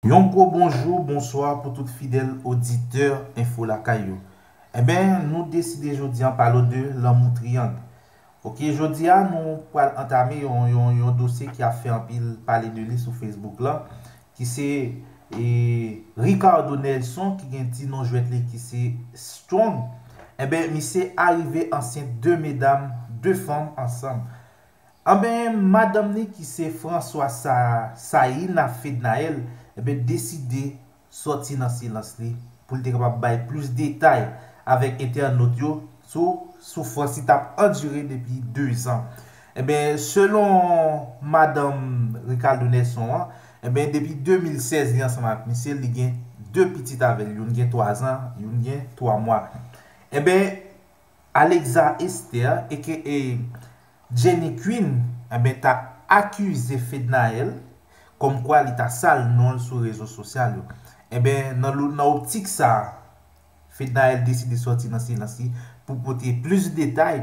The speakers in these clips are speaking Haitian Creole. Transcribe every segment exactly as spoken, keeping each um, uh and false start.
Yon gwo bonjou, bonswa pou tout fidèl oditè Enfo Lakay yo. Enben, nou deside jodi a pale w de lanmou triyang. Oke, jodi a nou pral antame yon, yon, yon dosye ki ap fè anpil pale de li sou Facebook lan, ki se, e, Ricardo Nelson, ki gen ti non jwèt li ki se Strong. Enben, misye arive ansent de medam, de fanm ansanm. Anben, madanm li ki se François Sa-, Saïna Fednaelle, enben, deside sòti nan silans li pou l te kapab bay plis detay avèk entènot yo sou soufrans li t ap andire depi dezan. Enben, selon madanm Ricardo Nelson an, enben, depi de mil sèz li ansanm ak misye, li gen de pitit avè l. Youn gen twazan, youn gen twa mwa. Enben, Alexa Esther, aka Jenny Queen, enben, ta akize Fednaelle kòmkwa li ta sal non l sou rezo sosyal yo. Enben, nan lo-, nan optik sa a, Fednaelle deside sòti nan silans li pou pote plis detay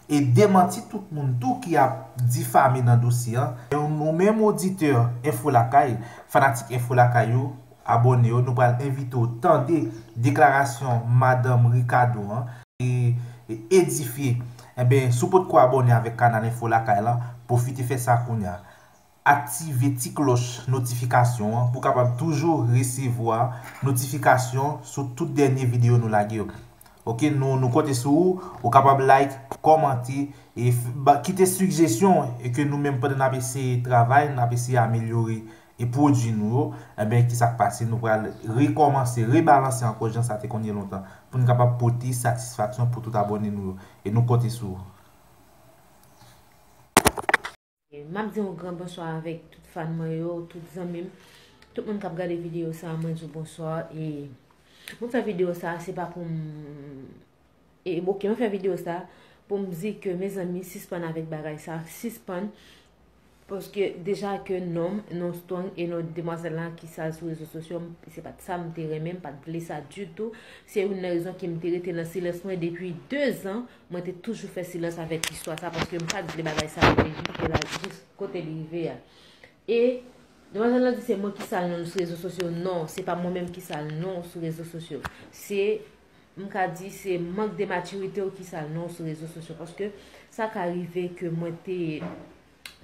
e demanti tout moun tou ki ap difame nan dosye an. E nou menm oditè Enfo Lakay, fanatik Enfo Lakay yo, abòne yo, nou pral envite w tande deklarasyon madanm Ricardo an e, e edifye. Enben, si w potko abòne avèk kanal Enfo Lakay lan, pwofite fè sa kounye a. Aktive ti klòch notifikasyon an pou w kapab toujou resevwa notifikasyon sou tout dènye videyo nou lage yo. Oke, nou, nou konte sou ou, ou kapab like, kòmante, e f-, ba, kite sijesyon e ke nou menm pandan n ap eseye travay, n ap eseye amelyore e pwodui nou yo, enben, ki sa k pase, nou pral rekòmanse, rebalanse ankò jan sa te konn ye lontan, pou n kapab pote satisfaksyon pou tout abòne nou yo. E nou konte sou ou. M ap di yon gran bonswa avèk tout fan mwen yo, tout zanmi m, tout moun k ap gade videyo sa a, mwen di w bonswa. E mwen fè videyo sa a, se pa pou m, e, oke, mwen fè videyo sa a pou m di ke, mezanmi, sispann avèk bagay sa a, sispann. Paske deja ke non m, non Strong e non demwazèl la ki sal sou rezo sosyo, m, se pa t sa m te renmen, m pa t vle sa ditou. Se youn nan rezon ke m te rete nan silans mwen depi dezan. Mwen te toujou fè silans avèk istwa sa, paske m pa t vle bagay sa rive jis la, jis kote li rive a. E demwazèl la di se mwen ki sal non l sou rezo sosyo. Non, se pa mwen menm ki sal non w sou rezo sosyo. Se, m ka di, se mank de matirite w ki sal non w sou rezo sosyo. Paske sa ka rive ke mwen te,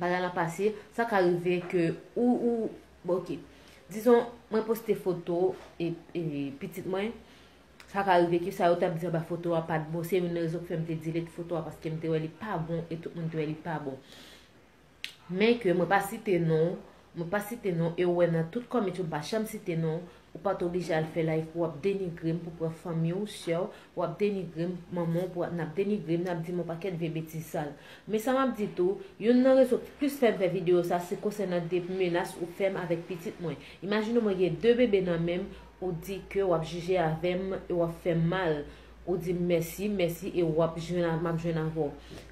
bagay lan pase, sa ka rive ke ou, ou, bon, oke. Dizon, mwen poste foto e, e pitit mwen. Sa ka rive ke sa yo t ap di anba foto a pa t bon. Se youn nan rezon k fè m te delete foto a, paske m te wè li pa bon e tout moun te wè li pa bon. Men ke mwen pa site non, mwen pa site non, e ou wè nan tout kòmantè yo m pa janm site non, ou pa t oblije al fè live pou w ap denigre m, pou pran fanmi w, sè w, w ap denigre m, manman w, pou n ap denigre m, n ap di m yon pakèt vye betiz sal. Men sa m ap di tou, youn nan rezon k plis fè m fè videyo sa, se konsènan de menas ou fè m avèk pitit mwen. Imajine w mwen gen de bebe nan men m, ou di ke w ap jije avè m e w ap fè m mal. Ou di m mèsi, mèsi, e w ap jwenn a-, m ap jwenn avè w.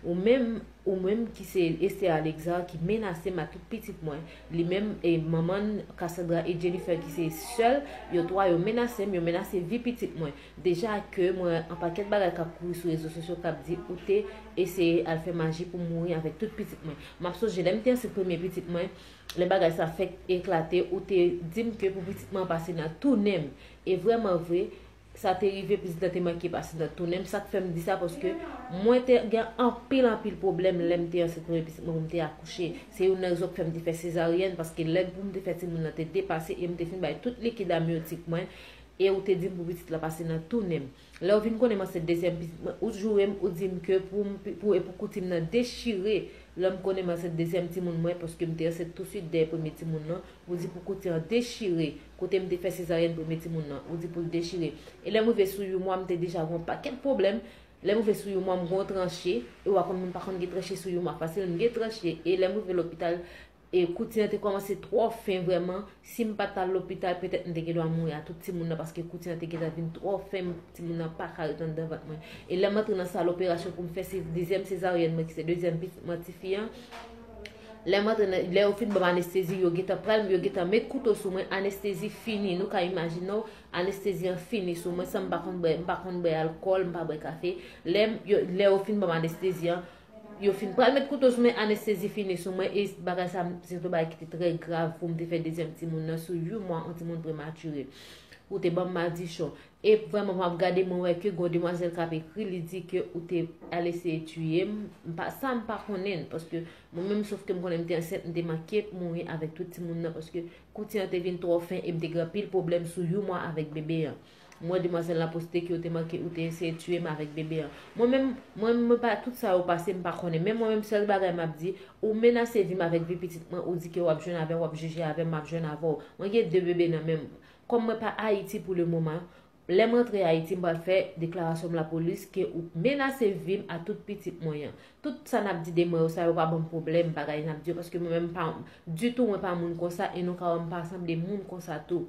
Ou menm, ou menm ki se Esther Alexa ki menase m ak tout pitit mwen. Li menm e manman n, Cassandra e Jennifer ki se sè l, yo twa yo menase m, yo menase vi pitit mwen. Deja ke mwen wè yon pakèt bagay k ap kouri sou rezo sosyo k ap di ou te eseye al fè maji pou mouri avèk tout pitit mwen. M ap sonje lè m te ansent premye pitit mwen, lè bagay sa fèk eklate, ou te di m ke pou pitit mwen pase nan tou nen m. E vrèman vre, sa te rive, pitit lan te manke pase nan tou nen m. Sa k fè m di sa, paske mwen te gen anpil, anpil pwoblèm lè m te ansent premye pitit mwen pou m te akouche. Se youn nan rezon k fè m te fè sezaryèn, paske lè pou m te fè timoun nan te depase e m te fin bay tout likid amyotik mwen, e ou te di m pou pitit lan pase nan tou nen m. Lè w vin konnen m ansent dezyèm pitit mwen, ou joure m, ou di m ke pou m, pou, e pou kouti m nan dechire. Lè m konnen m ansent dezyèm timoun mwen, paske m te ansent touswit dèyè premye timoun nan, ou di pou kouti an dechire. Kote m te fè sezaryèn premye timoun nan, ou di pou l dechire. E lè m rive sou yon mwa, m te deja gen yon pakèt pwoblèm. Lè m rive sou yon mwa, m gen yon tranche. E w a konn moun pa konn gen tranche sou yon mwa fasil, m gen tranche. E lè m rive lopital, e kouti an te kòmanse twò fen vrèman. Si m pa t al lopital, petèt m te gen dwa mouri a tout timoun nan, paske kouti an te gentan vin twò fen, timoun nan pa ka ret anndan vant mwen. E lè m antre nan sal operasyon pou m fè se dezyèm sezaryèn mwen, ki se dezyèm pitit mwen, tifi an, lè m antre nan, lè yo fin ban m anestezi, yo gentan pral, yo gentan met kouto sou mwen, anestezi fini. Nou ka imajine w, anestezi an fini sou mwen, san m pa konn bwè, m pa konn bwè alkòl, m pa bwè kafe. Lè m, yo, lè yo fin ban m anestezi an, Yo fin pral met kouto sou mwen, anestezi fini sou mwen, e bagay sa se yon bagay ki te trè grav pou m te fè dezyèm timoun nan sou uit mwa, yon timoun prematire. Ou te ban m madichon. E vrèman, m ap gade, mwen wè ke gon demwazèl k ap ekri, li di ke ou te al eseye tiye m. M pa, sa m pa konnen, paske mwen menm, sof ke m konnen m te ansent, m te manke mouri avèk tout timoun nan, paske kouti an te vin twò fen e m te gen anpil pwoblèm sou uit mwa avèk bebe an. Mwen, demwazèl la poste ke ou te manke, ou te eseye tiye m avèk bebe an. Mwen menm, mwen, mwen pa, tout sa yo pase, m pa konnen. Men mwen menm, sèl bagay m ap di, ou menase vi m avèk vi pitit mwen, ou di ke w ap jwenn avè m, w ap jije avè m, m ap jwenn avè w. Mwen gen de bebe nan men m. Kòm mwen pa Ayiti pou le moman, lè m rantre Ayiti, m pral fè deklarasyon m lapolis ke ou menase vi m a tout pitit mwen an. Tout sa n ap di de mwen yo, sa yo pa ban m pwoblèm, bagay n ap di yo, paske mwen menm pa, ditou, mwen pa moun konsa, e nou ka wè m pa sanble moun konsa tou.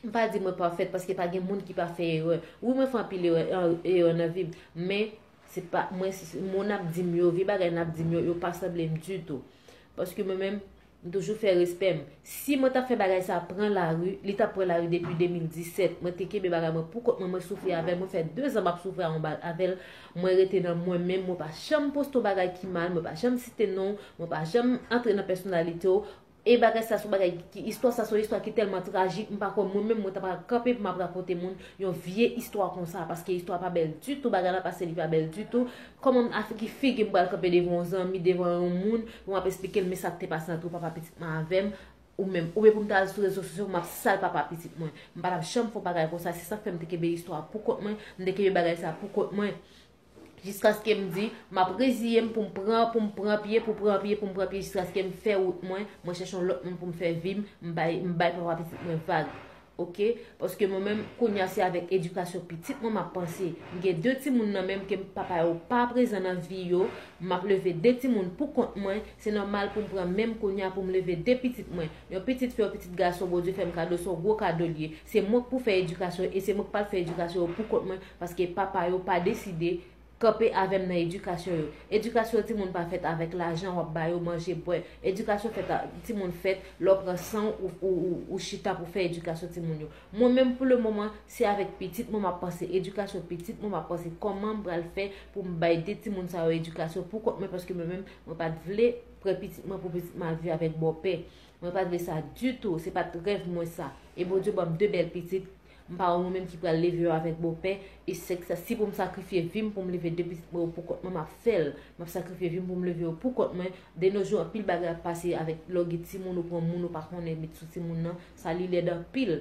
M pa di mwen pafèt, paske pa gen moun ki pa fè erè. Wi, mwen fè anpil erè, erè nan vi m, men se pa, mwen, se, se, moun ap di m yo, vye bagay n ap di m yo, yo pa sanble m ditou. Paske mwen menm, m toujou fè respè m. Si mwen t ap fè bagay sa pran lari, li t ap pran lari depi de mil disèt. Mwen te kenbe bagay mwen pou kont mwen, mwen soufri avè l, mwen fè de zan m ap soufri a yon ba-, avè l. Mwen rete nan mwen menm, mwen pa janm poste yon bagay ki mal, mwen pa janm site non w, mwen pa janm antre nan pèsonalite w. E bagay sa se yon bagay ki, istwa sa se yon istwa ki tèlman trajik, m pa kwè mwen menm mwen ta pral kanpe pou m ap rakonte moun yon vye istwa konsa, paske istwa pa bèl ditou, bagay la pase li pa bèl ditou. Kòman m, a ki figi m pral kanpe devan yon zanmi, devan yon moun, pou m ap esplike l men sa k te pase ant papa pitit mwen avè m, ou menm, oubyen pou m ta al sou rezo sosyo pou m ap sal papa pitit mwen. M pa t ap janm fè yon bagay konsa, se sa k fè m te kenbe istwa pou kont mwen, m te kenbe bagay sa pou kont mwen. Jiskaske m di, m ap reziye m pou m pran, pou m pran pye, pou pran pye, pou m pran pye, jiskaske m fè wout mwen, mwen chèche yon lòt moun pou m fè vi m, m bay, m bay papa pitit mwen vag. Oke? Paske mwen menm, kounye a se avèk edikasyon pitit mwen m ap panse. M gen de timoun nan men m ke papa yo pa prezan nan vi yo, m ap leve de timoun pou kont mwen, se nòmal pou m pran men m kounye a pou m leve de pitit mwen. Yon pitit fi, yon pitit gason, Bondye fè m kado, se yon gwo kado l ye. Se mwen k pou fè edikasyon yo, e se mwen k pral fè edikasyon yo pou kont mwen, paske papa yo pa deside kanpe avè m nan edikasyon yo. Edikasyon timoun pa fèt avèk lajan w ap ba yo manje, bwè. Edikasyon fèt a, timoun fèt lè w pran san w, ou, ou, ou, ou chita pou fè edikasyon timoun yo. Mwen menm, pou le moman, se avèk pitit mwen m ap panse, edikasyon pitit mwen m ap panse, kòman m pral fè pou m bay de timoun sa yo edikasyon pou kont mwen, paske mwen menm, mwen pa t vle pran pitit mwen pou pitit mwen al viv avèk bòpè. Mwen pa t vle sa ditou, se pa t rèv mwen sa. E Bondye ban m de bèl pitit, m pa wè mwen menm ki pral leve yo avèk bòpè, e se sa, si pou m sakrifye vi m pou m leve de pitit mwen yo pou kont mwen, m ap fè l. M ap sakrifye vi m pou m leve yo pou kont mwen. De nos jours, anpil bagay ap pase avèk lè w gen timoun, ou pran moun ou pa konnen met sou timoun nan, sa li lèd anpil.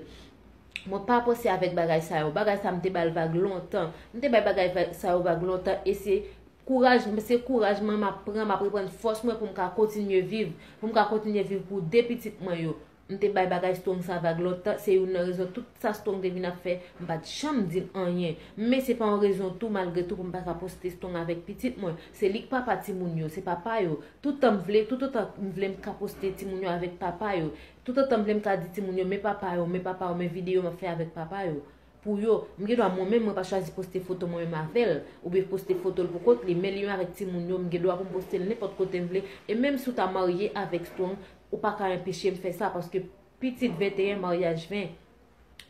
Mwen pa panse avèk bagay sa yo. Bagay sa m te ba l vag lontan. M te bay bagay va-, sa yo vag lontan, e se kouraj, se kouraj mwen m ap pran, m ap reprann fòs mwen pou m ka kontinye viv, pou m ka kontinye viv pou de pitit mwen yo. M te bay bagay Strong sa vag lontan, se youn nan rezon tout sa Strong te vin ap fè, m pa t janm di l anyen. Men se pa yon rezon tou, malgre tou, pou m pa ka poste Strong avèk pitit mwen. Se li k papa timoun yo, se papa yo. Toutan m vle, toutotan m vle, m ka poste timoun yo avèk papa yo. Toutotan m vle, m ka di timoun yo, men papa yo, men papa yo, men videyo m ap fè avèk papa yo. Pou yo, m gen dwa mwen menm, mwen pa chwazi poste foto mwen menm avè l, oubyen poste foto l pou kont li, men li menm avèk timoun yo, m gen dwa pou m poste l nenpòt kote m vle. E menm si w ta marye avèk Strong, ou pa ka anpeche m fè sa, paske pitit venteyen, maryaj ven.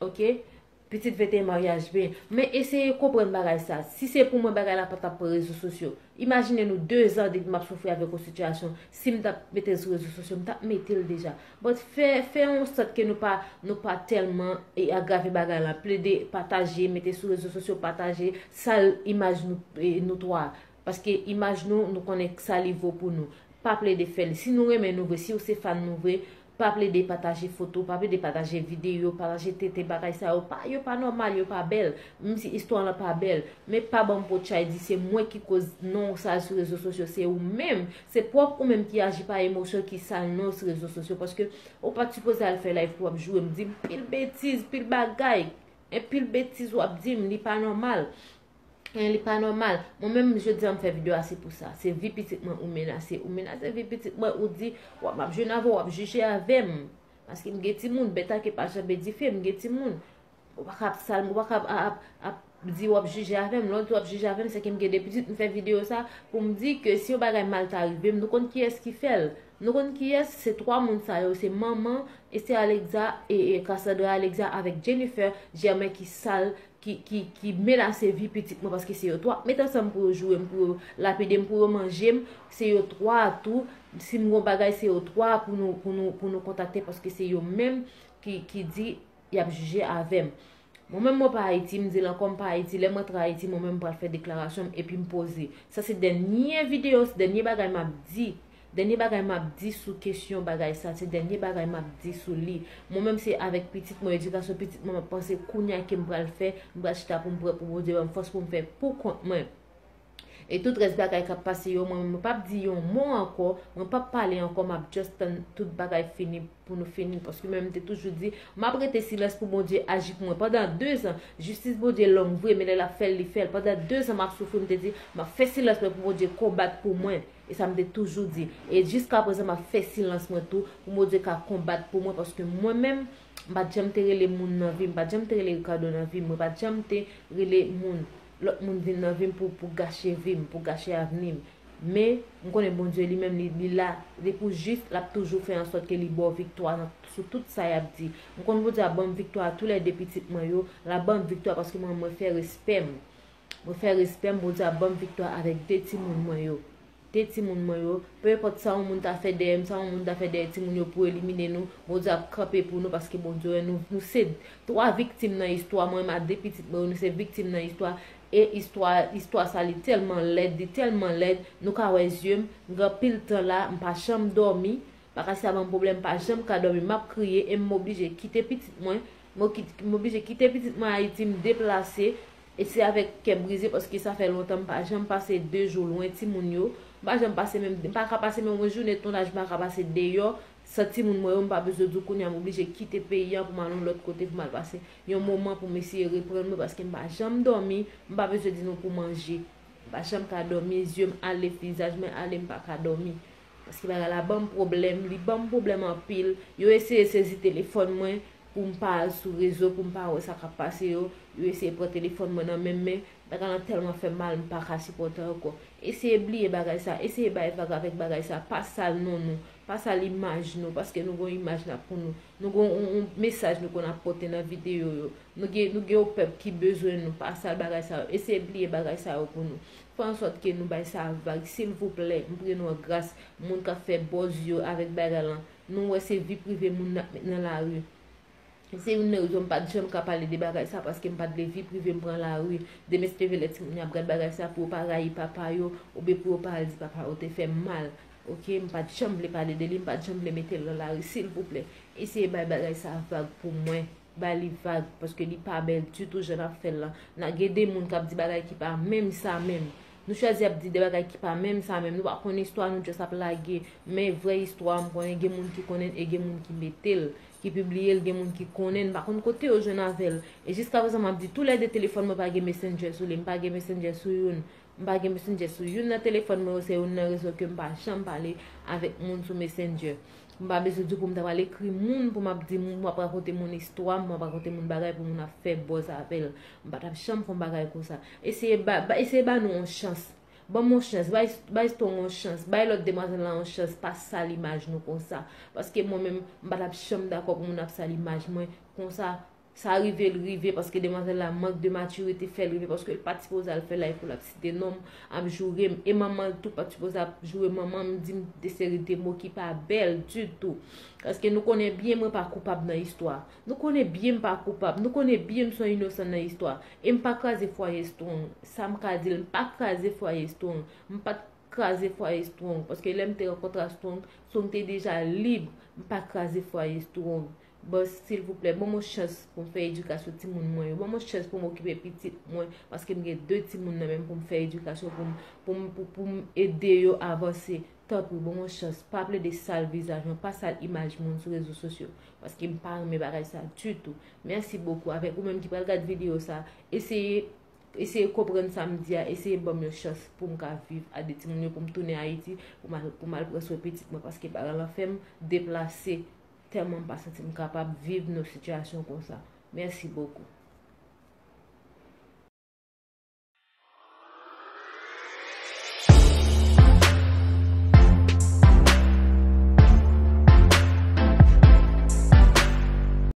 Oke? Pitit venteyen, maryaj ven. Men eseye konprann bagay sa. Si se pou mwen, bagay la pa t ap pran rezo sosyo. Imajine nou de zan depi m ap soufri avèk yon sitiyasyon. Si m t ap mete l sou rezo sosyo, m t ap mete l deja. But fè, fè yon sòt ke nou pa, nou pa tèlman, e, agrave bagay la. Plede pataje, mete sou rezo sosyo, pataje, sal imaj nou, e, nou twa. Paske imaj nou, nou konnen sa li vo pou nou. Pa plede fè l. Si nou renmen nou vre, si w se fan nou vre, pa plede pataje foto, pa plede pataje videyo, pataje tete, bagay sa yo pa, yo pa nòmal, yo pa bèl. Menm si istwa lan pa bèl, men pa ban m po tchay di se mwen ki koz non w sal sou rezo sosyo, se ou menm. Se pwòp ou menm ki aji pa emosyon ki sal non w sou rezo sosyo, paske ou pa t sipoze al fè live pou w ap joure m, di m pil betiz, pil bagay. Anpil betiz w ap di m, li pa nòmal. En, li pa nòmal. Mwen menm, jodi a m fè videyo a, se pou sa. Se vi pitit mwen ou menase. Ou menase vi pitit mwen, ou di, w ap, m ap jwenn avè w, w ap jije avè m. Paske m gen timoun, bèt a ke pa janbe dife, m gen timoun. Ou pa ka ap sal, ou pa ka ap, ap, ap di w ap jije avè m. Lè w di w ap jije avè m, se ke m gen de pitit, m fè videyo sa pou m di ke si yon bagay mal ta rive m, nou konn kiyès ki fè l. Nou konn kiyès? Se twa moun sa yo, se manman Esther Alexa e, e Cassandra Alexa avèk Jennifer Germain ki sal, ki, ki, ki menase vi pitit mwen, paske se yo twa k met ansanm pou yo joure m, pou yo lapide m, pou yo manje m. Se yo twa tou. Si m gon bagay, se yo twa pou nou, pou nou, pou nou kontakte, paske se yo menm ki, ki di y ap jije avè m. Mwen menm mwen pa Ayiti, m di l ankò m pa Ayiti, lè m rantre Ayiti, mwen menm m pral fè deklarasyon m epi m poze. Sa se dènye videyo, se dènye bagay m ap di. Dènye bagay m ap di sou kesyon bagay sa, se dènye bagay m ap di sou li. Mwen menm se avèk pitit mwen, edikasyon pitit mwen m ap panse kounye a ke m pral fè, m pral chita pou m prè pou Bondye ban m fòs pou m fè pou kont mwen. E tout rès bagay k ap pase yo, mwen menm mwen p ap di yon mo ankò, mwen p ap pale ankò, m ap just tann tout bagay fini pou nou fini. Paske mwen menm m te toujou di, m ap rete silans pou Bondye aji pou mwen. Pandan dezan, jistis Bondye long vre, men lè l ap fè l, li fè l. Pandan dezan m ap soufri, m te di, m ap fè silans mwen pou Bondye konbat pou mwen. E sa m te toujou di. E jiska prezan, m ap fè silans mwen tou, pou Bondye ka konbat pou mwen, paske mwen menm, m pa t janm te rele moun nan vi m, m pa t janm te rele Ricardo nan vi m, mwen pa t janm te rele moun, lòt moun vin nan vi m pou, pou gache vi m, pou gache avni m. Men, m konnen Bondye li menm, li, li la, li pou jis, l ap toujou fè ansòt ke li ba w viktwa nan, sou tout sa y ap di. M konn Bondye ap ban m viktwa tou lè de pitit mwen yo, l ap ban m viktwa paske mwen, mwen fè respè m. Mwen fè respè m, Bondye ap ban m viktwa avèk de timoun mwen yo. De timoun mwen yo, pe enpòt sa yon moun ta fè dèyè m, sa yon moun ta fè dèyè timoun yo pou elimine nou, Bondye ap kanpe pou nou paske Bondye wè nou, nou se twa viktim nan istwa, mwen menm a de pitit mwen yo, nou se viktim nan istwa, e istwa, istwa sa li tèlman lèd, li tèlman lèd, nou ka wè zye m, m gen anpil tan la, m pa janm dòmi, bagay sa ban m pwoblèm, m pa janm ka dòmi, m ap kriye e m oblije kite pitit mwen, m oki-, m oblije kite pitit mwen Ayiti, m deplase, e se avèk kè brize paske sa fè lontan m pa janm pase de jou lwen timoun yo, m pa janm pase menm, m pa ka pase menm yon jounen tounaj, m pa ka pase deyò, san timoun mwen yo, m pa bezwen di w kounye a m oblije kite peyi a pou m al yon lòt kote pou m al pase yon moman pou m eseye reprann mwen paske m pa janm dòmi, m pa bezwen di nou pou manje. M pa janm ka dòmi, zye m ale, vizaj mwen ale, m pa ka dòmi. Paske bagay la ban m pwoblèm, li ban m pwoblèm anpil. Yo eseye sezi telefòn mwen pou m pa al sou rezo, pou m pa wè sa k ap pase yo. Yo eseye pran telefòn mwen nan men m, men bagay lan tèlman fè m mal, m pa ka sipòte ankò. Eseye bliye bagay sa, eseye bay vag avèk bagay sa, pa sal non nou, pa sal imaj nou, paske nou gon imaj n ap pou nou. Nou gon yon, yon mesaj nou konn ap pote nan videyo yo. Nou gen, nou gen yon pèp ki bezwen nou, pa sal bagay sa yo. Eseye bliye bagay sa yo pou nou. Fè ansòt ke nou bay sa vag, silvouplè, m priye nou an gras, moun k ap fè buzz yo avèk bagay lan. Nou wè se vi prive moun n ap met nan lari. Se youn nan rezon m pa t janm ka pale de bagay sa, paske m pa t vle vi prive m pran lari. Demen si Dye vle lè timoun yo ap gad bagay sa, pou yo pa rayi papa yo, oubyen pou yo pa al di papa yo te fè m mal. Oke, m pa t janm vle pale de li, m pa t janm vle mete l nan lari, silvouplè. Eseye bay bagay sa vag pou mwen. Ba li vag, paske li pa bèl ditou jan n ap fè l lan. N a gen de moun k ap di bagay ki pa menm sa menm. Nou chwazi ap di de bagay ki pa menm sa menm. Nou pa konn istwa, nou just ap lage. Men vrè istwa a, m konnen gen moun ki konnen l e gen moun ki mete l, ki pibliye l, gen moun ki konnen l. M pa konn kote yo jwenn avè l. E jiskaprezan, m ap di toulède telefòn mwen pa gen Messenger sou li. M pa gen Messenger sou youn. M pa gen Messenger sou youn nan telefòn mwen yo, se youn nan rezon ke m pa janm pale avèk moun sou Messenger. M pa bezwen di w pou m ta pral ekri moun, pou m ap di moun, m ap rakonte moun istwa m, m ap rakonte moun bagay pou moun ap fè buzz avè l. M pa t ap janm fè yon bagay konsa. Eseye ba, ba, eseye ba nou yon chans. Ban m yon chans, bay, bay Strong yon chans, bay lòt demwazèl lan yon chans, pa sal imaj nou konsa. Paske mwen menm, m pa t ap janm dakò pou moun ap sal imaj mwen konsa. Sa rive l rive, paske demwazèl la mank de matirite fè l rive, paske l pa t sipoze al fè live pou l ap site non m, ap joure m. E manman l tou pa t sipoze ap joure manman m, di m de seri de mo ki pa bèl ditou. Paske nou konnen byen mwen pa koupab nan istwa. Nou konnen byen m pa koupab. Nou konnen byen m se yon inosan nan istwa. E m pa kraze fwaye Strong. Sa m ka di l, m pa kraze fwaye Strong. M pa t kraze fwaye Strong. Paske lè m te rankontre a Strong, Strong te deja lib. M pa kraze fwaye Strong. Bòs, silvouplè, ban m yon chans pou m fè edikasyon timoun mwen yo. Ban m yon chans pou m okipe pitit mwen, paske m gen de timoun nan men m pou m fè edikasyon, pou m, pou m, pou, pou m ede yo avanse. Tanpri, ban m yon chans. Pa plede sal vizaj mwen, pa sal imaj moun sou rezo sosyo, paske m pa renmen bagay sa ditou. Mèsi bokou. Avèk ou menm ki pral gad videyo sa, eseye, eseye konprann sa m di a, eseye ban m yon chans pou m ka viv a de timoun yo, pou m tounen Ayiti, pou m al, pou m al pran swen pitit mwen, paske bagay lan fè m deplase. Tèlman m pa santi m kapab viv nan sitiyasyon konsa. Mèsi bokou.